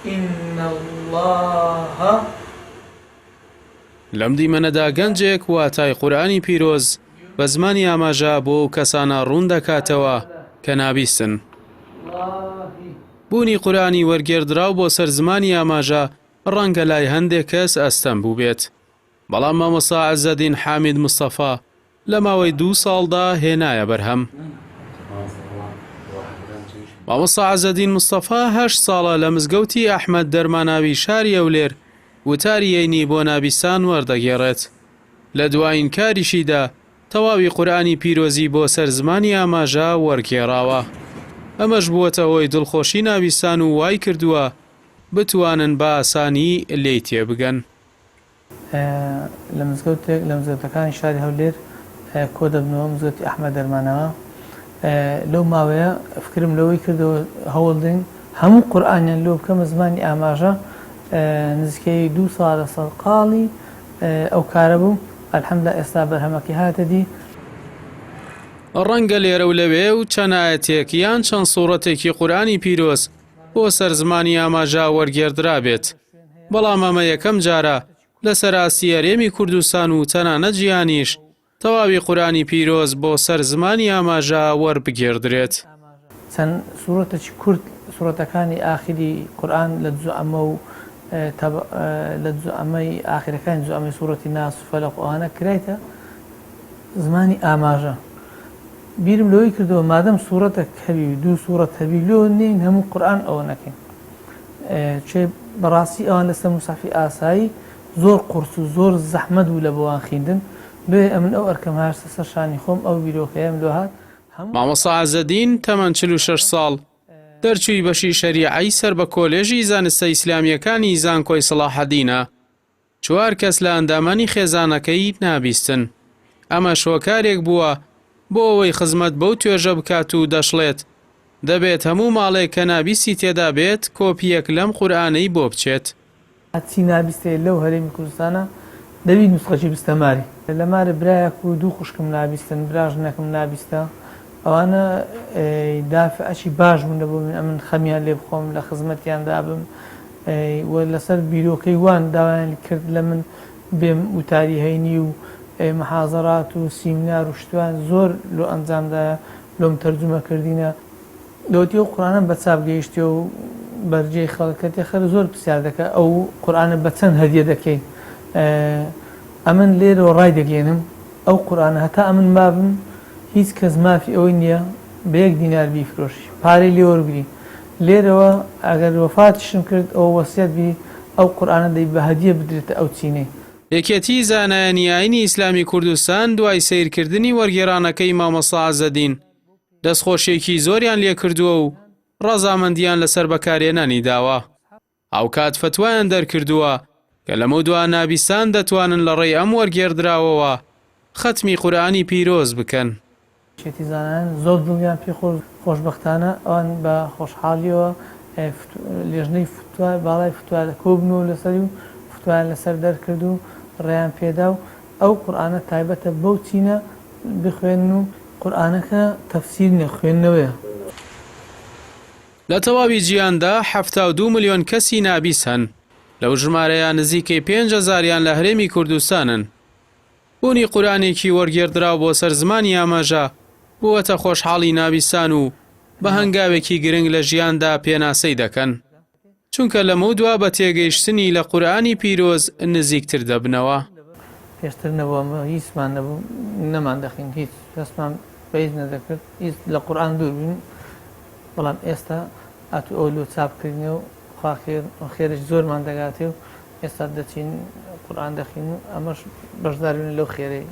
ان اللە. لەم دیمەنەدا گەنجێک واتای قورئانی پیرۆز بە زمانی ئاماژە بۆ ئەو کەسانە ڕوون دەکاتەوە کە نابیستن. بوونی قورئانی وەرگێڕدراو بۆ سەر زمانی ئاماژە ڕەنگە لای هەندێک کەس ئەستەم بووبێت، بەڵام مامۆستا عزەدین حامید مستەفا لە ماوەی دوو ساڵدا هێنایە بەرهەم. مامۆستا عزەدین مستەفا هەشت ساڵە لە مزگەوتی ئەحمەد دەرماناوی شاری هەولێر وتاری هەینی بۆ نابیستان وەردەگێڕێت. لە دوایین کاریشیدا تەواوی قورئانی پیرۆزی بۆ سەر زمانی ئاماژە وەرگێڕاوە. ئەمەش بووەتە هۆی دڵخۆشی نابیستان و وای کردووە بتوانن بە ئاسانی لێی تێبگەن. لە مزگەوتێک لە مزگەوتەکانی شاری هەولێر کۆدەبنەوە، مزگەوتی ئەحمەد دەرماناوا. لەو ماوەیە فکرم لەوەی کردەوە هەوڵدەین هەموو قورئانیان لۆ بکەمە زمانی ئاماژە، نزیکەی دوو ساڵە سەرقاڵی ئەو کارە بووم، الحمدللە ئێستا بەرهەمەکەی هاتە دی. ڕەنگە لێرە و لەوێ و چەند ئایەتێک یان چەند سوڕەتێکی قورئانی پیرۆز بۆ سەر زمانی ئاماژە وەرگێڕدرابێت، بەڵام ئەمە یەکەم جارە لەسەر ئاستی هەرێمی کوردستان و تەنانەت جیهانیش تەواوی قورئانی پیرۆز بۆ سەر زمانی ئاماژە وەربگێڕدرێت. چەند سوڕەتێکی کورت سوڕەتەکانی ئاخری قورئان لە جوزء عەمە و لە جوزء عەمەی ئاخرەکانی جوزء عەمەی سوڕەتی ناس و فەلەق و ئەوانە کرایتە زمانی ئاماژە. بیرم لەوەی کردەوە مادەم سوڕەتێک هەبی و دوو سوڕەت هەبی لۆ نێین هەموو قورئان ئەوە نەکەین. چێ بەڕاستی ئەوان لەسەر موسحەفی ئاسایی زۆر قورس و زۆر زەحمەت بوو لە بۆوان خیندن لۆیە ئەمن ئەو ئەرکەم هاشتە سەر شانی خۆم ئەو بیرۆکەیەم لۆ هات هەموو مامۆستا عزەدین تەمەن 46 ساڵ، دەرچووی بەشی شەریعەی سەر بە کۆلێژی زانستە ئیسلامییەکانی زانکۆی سەڵاحەدینە، چوار کەس لە ئەندامانی خێزانەکەی نابیستن، ئەمەش هۆکارێک بووە بۆ ئەوەی خزمەت بەو توێژە بکات و دەشڵێت، دەبێت هەموو ماڵێک کە نابیستی تێدا بێت کۆپییەک لەم قورئانەی بۆ بچێت. هەرچی نابیستێ لەو هەرێمی کوردستانە دەبی نوسخەکی بستە ماری. لە مارێ برایەک و دوو خوشکم نابیستن براژنەکم نابیستە ئەوانە دافعەکی باش بوون لە بۆ من ئەمن خەمیان لێ بخۆم لە خزمەتیان دابم و لەسەر بیرۆکەی وان داوایان کرد لە من بێم وتاری هەینی و محازەرات و سیمنار و شتوان زۆر لۆ ئەنجامدایە لۆم تەرجومە کردینە. دەوتی ئەو قورئانە بە چاپ گەیشتیە و بەرجێی خەڵک کەتێ خەر زۆر پرسیار دەکا ئەو قورئانە بە چەند هەدیە دەکەی ئەمن لێرەوە ڕایدەگەیەنم ئەو قورئانە هەتا ئەمن مابم هیچ کەس مافی ئەوەی نییە بە یەک دینار بیفرۆشی پارەی لێ وەرگری لێرەوە ئەگەر وەفاتیشم کرد ئەوە وەسیەت بی ئەو قورئانە دەی بە هەدیە بدرێتە ئەو چینەی. یەکێتیی زانایانی ئایینی ئیسلامی کوردستان دوای سەیرکردنی وەرگێڕانەکەی مامۆستا عزەدین دەستخۆشییەکی زۆریان لێکردووە و ڕەزامەندییان لەسەر بەکارهێنانی داوە. هاوکات فەتوایان دەرکردووە کە لەمەودوا نابیستان دەتوانن لەڕێی ئەم وەرگێڕدراوەوە خەتمی قورئانی پیرۆز بکەن. یەکێتی زانایان زۆر دڵیان پێ خۆش خۆشبەختانە ئەوان بە خۆشحاڵیەوە لێژنەی فتوا باڵای فتوا کۆبنەوە لەسەری و فتوایان لەسەر دەرکرد و ڕێیان پێدا و ئەو قورئانە تایبەتە بەو چینە بخوێنن و قورئانەکە تەفسیر نیە خوێندنەوەیە. لە تەواوی جیهاندا 72 ملیۆن کەسی نابیست هەن، لەو ژمارەیە نزیکەی پێنج هەزاریان لە هەرێمی کوردستانن. بوونی قورئانێکی وەرگێڕدراو بۆ سەر زمانی ئاماژە، بووەتە خۆشحاڵی نابیستان و بە هەنگاوێکی گرنگ لە ژیاندا پێناسەی دەکەن. چونکە لەمەودوا بە تێگەیشتنی لە قورئانی پیرۆز نزیکتر دەبنەوە. پێشتر نەبوو ئەمە هیچمان نەبوو نەمان دەخیند هیچ هەستمان بە هیچ نەدەکرد هیچ لە قورئان دوور بووین بەڵام ئێستا ئەتوو ئەوە لۆ چاپ کردینە و خوا خێر خێرێکی زۆرمان دەگاتێ و ئێستا دەچین قورئان دەخین و ئەمەش بەشدار بین لەو خێرەی.